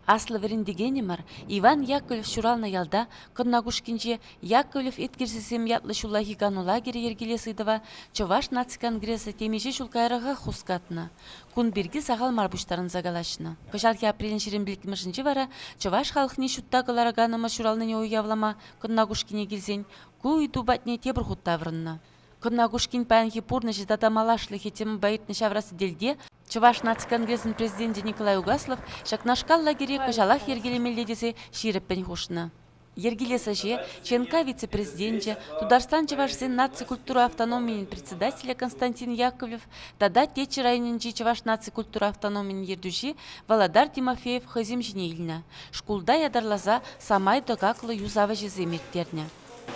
Аслӑ вӗрентекенӗмӗр Иван Яковлев ҫуралнӑ ялта Кӑнна Кушкинче Яковлев еткерҫисем ятлӑ ҫуллахи кану лагерӗ йӗркелес ыйтӑва Чӑваш наци конгресӗ темиҫе ҫул каярахах хускатнӑ. Кун пирки сахал мар пуҫтарӑнса калаҫнӑ. Кӑҫалхи апрелӗн 25-мӗшӗнче вара чӑваш халӑхне ҫутта кӑлараканӑмӑр ҫуралнине уявлама Кӑнна Кушкине килсен ку ыйту патне тепӗр хут таврӑннӑ. Кӑнна Кушкин паянхи пурнӑҫӗ тата малашлӑхӗ темӑпа иртнӗ ҫавра сӗтелте Чӑваш наци конгресӗн президенчӗ Николай Угаслов ҫакнашкал лагере кӑҫалах йӗркелемелле тесе ҫирӗппӗн хушнӑ. Йӗркелес ӗҫе ЧНК вице-президенчӗ, Тутарстан чӑвашсен наци культура автономийӗн председателӗ Константин Яковлев тата Теччӗ районӗнчи чӑваш наци культура автономийӗн ертӳҫи Володар Тимофеев хӑйсем ҫине илнӗ. Шкулта ятарласа самай тӑкаклӑ юсав ӗҫӗсем ирттернӗ.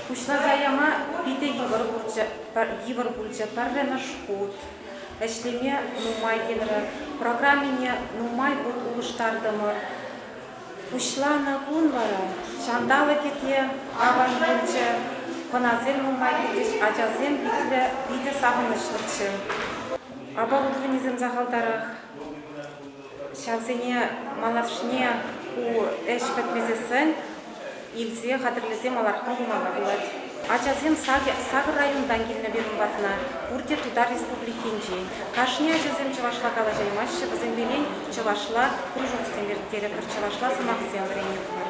Пуҫласа яма питӗ йывӑр пулчӗ, йывӑр пулчӗ. Пӗрремӗш хут ӗҫлеме нумай тиврӗ. Программине нумай хут улӑштартӑмӑр. Пуҫланӑ кун вара ҫанталӑкӗ те аван пулчӗ, хӑнасем нумай килчӗҫ, ачасем питлӗ, питӗ савӑнӑҫлӑччӗ. Оборудованисем сахалтарах. Ҫавсене малашне ку ӗҫ пӗтмесессӗн илсе хатӗрлесе маларахран пымалла пулать. Ачасем сакӑр районтан килнӗ пирӗн патна, пурте Тутар Республикинчен. Кашни ачасем чӑвашла калаҫаймаҫҫӗ, вӗсемпелен чӑвашла кружоксем ирттеретпӗр, чӑвашла сӑмахсем вӗренетпӗр.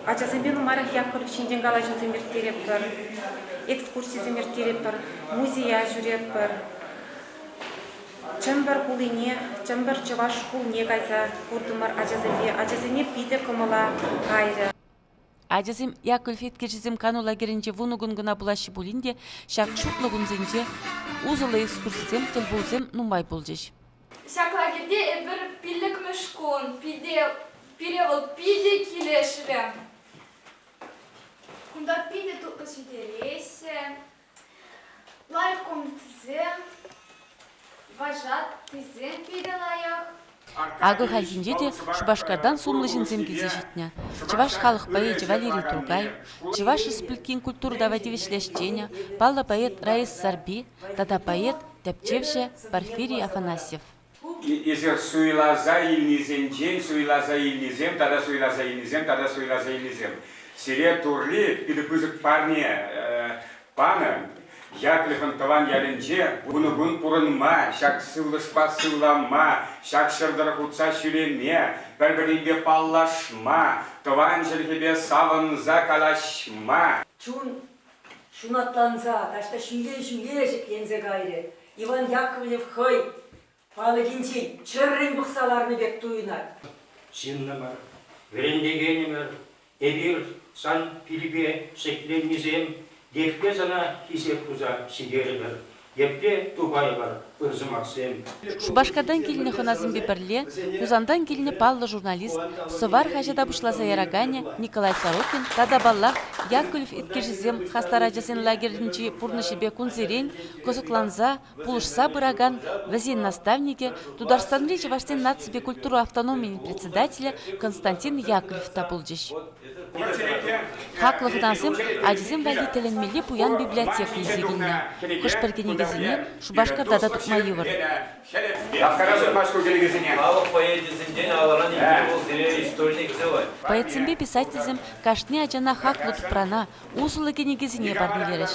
Ачасемпе нумайрах Яковлев ҫинчен калаҫусем ирттеретпӗр, экскурсисем ирттеретпӗр, музея ҫӳретпӗр. Чӗмпӗр хулине, Чӗмпӗр чӑваш шкулне кайса куртӑмӑр ачасемпе. Ачасене питӗ кӑмӑла кайрӗ. Ачасем Яковлев еткерҫисем кану лагерӗнче вунӑ кун кӑна пулаҫҫӗ пулин те ҫак шутлӑ кунсенче усӑллӑ экскурсисем, тӗлпулусем нумай пулчӗҫ. Ҫак лагерьте эпир пиллӗкмӗш кун. Питӗ, пире вӑл питӗ килӗшрӗ. Кунта питӗ тутлӑ ҫитереҫҫӗ. Лайӑх комнатӑсем, вожатыйсем питӗ лайӑх. Акӑ хальхинче те Шупашкартан сумлӑ ҫынсем килсе ҫитнӗ. Чӑваш халӑх поэчӗ Валерий Туркай, Чӑваш Республикин культура тава тивӗҫлӗ ӗҫченӗ, паллӑ поэт Раиса Сарпи тата поэт, тӗпчевҫӗ Порфирий Афанасьев. Эсир суйласа илнисенчен суйласа илнисем тата суйласа илнисем тата суйласа илнисем. Сире Турри питӗ пысӑк парне панӑ. Яковлевӑн тӑван ялӗнче вунӑ кун пурӑнма, ҫак сывлӑшпа сывлама, ҫак ҫӗр тӑрӑх утса ҫӳреме, пӗр-пӗринпе паллашма, тӑван чӗлхепе савӑнса калаҫма. Чун ҫунатланса таҫта ҫӳле-ҫӳле ҫӗкленсе кайрӗ. Иван Яковлев хӑй палӑкӗнчен чӗррӗн пӑхса ларнӑ пек туйӑнать. Ҫыннӑмӑр, вӗрентекенӗмӗр, эпир сан пилпе ҫӗкленнисем епле сана хисеп туса ҫитерӗпӗр, епле тупайӑпӑр ыр сӑмахсем. Шупашкартан килнӗ хӑнасемпе пӗрле Хусантан килнӗ паллӑ журналист, Сӑвар хаҫата пуҫласа яраканӗ Николай Сорокин тата, паллах, Яковлев еткерҫисем хастар ачасен лагерӗнчи пурнӑҫӗпе кунсерен кӑсӑкланса, пулӑшса пыракан вӗсен наставникӗ, Тутарстанри чӑвашсен наципе культура автономийӗн председателӗ Константин Яковлев та пулчӗҫ. Хаклӑ хӑнасем ачасем валли тӗлӗнмелле пуян библиотека илсе килнӗ. Хӑш-пӗр кӗнекесене Шупашкарта та тупма йывӑр. Халӑх поэчӗсенчен алӑран илме вӑл сире историне кӗрсе ларать. Поэтсемпе писательсем кашни ачана хаклӑ тупрана, усӑллӑ кӗнекесене парнелерӗҫ.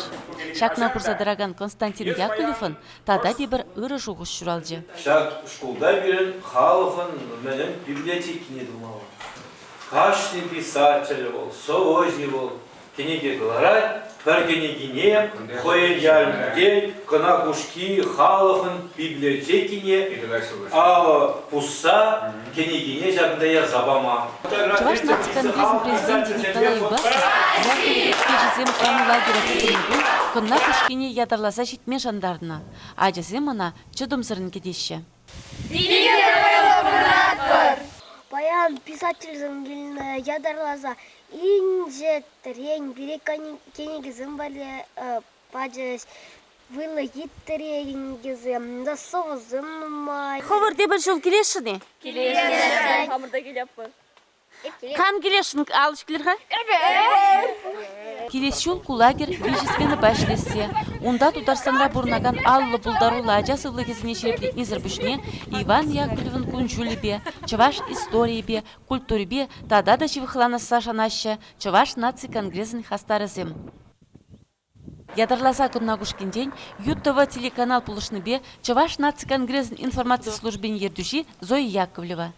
Ҫакна курса тӑракан Константин Яковлевӑн тата тепӗр ырӑ шухӑш ҫуралчӗ. Ҫак шкулта пирӗн халӑхӑн мӗнӗн библиотекине тумалла. Кашни писатель вӑл, сӑвӑҫ-и вӑл, кӗнеке кӑларать, пӗр кӗнекине хӑйӗн ялӗнчен Кӑна Кушки халӑхӑн библиотекине алӑ пусса кӗнекине ҫакӑнта ярса пама. Чӑваш наци конгресӗн президенчӗ Николай Угаслов Яковлев ӗҫтешӗсем кану лагерӗ хупӑннӑ кун Кӑнна Кушкине ятарласа ҫитме шантарнӑ. Ачасем ӑна чӑтӑмсӑррӑн кӗтеҫҫӗ. Пире вӑйлӑ пыратпӑр! Паян писательсем килнӗ ятарласа инҫетрен пире кӗнекесем валли пачӗҫ. Вӑйлӑ хитре кӗнекесем, сӑвӑсем нумай. Хӑвӑр тепӗр ҫул килесшӗн-и? Килесшӗн. Хамӑр та килетпӗр. Кам килесшӗн? Алӑ ҫӗклер-ха. Килес ҫул ку лагерь виҫӗ сменӑпа ӗҫлессе. Унта Тутарстанра пурӑнакан 50 пултаруллӑ ача сывлӑхӗсене ҫирӗплетнисӗр пуҫне Иван Яковлевӑн кун-ҫулӗпе, чӑваш историйӗпе, культурипе тата та ҫывӑхланасса шанаҫҫӗ Чӑваш наци конгресӗн хастарӗсем. Ятарласа Кӑнна Кушкинчен ЮТВ телеканал пулӑшнипе Чӑваш наци конгресӗн информаци службин ертӳҫи Зоя Яковлева.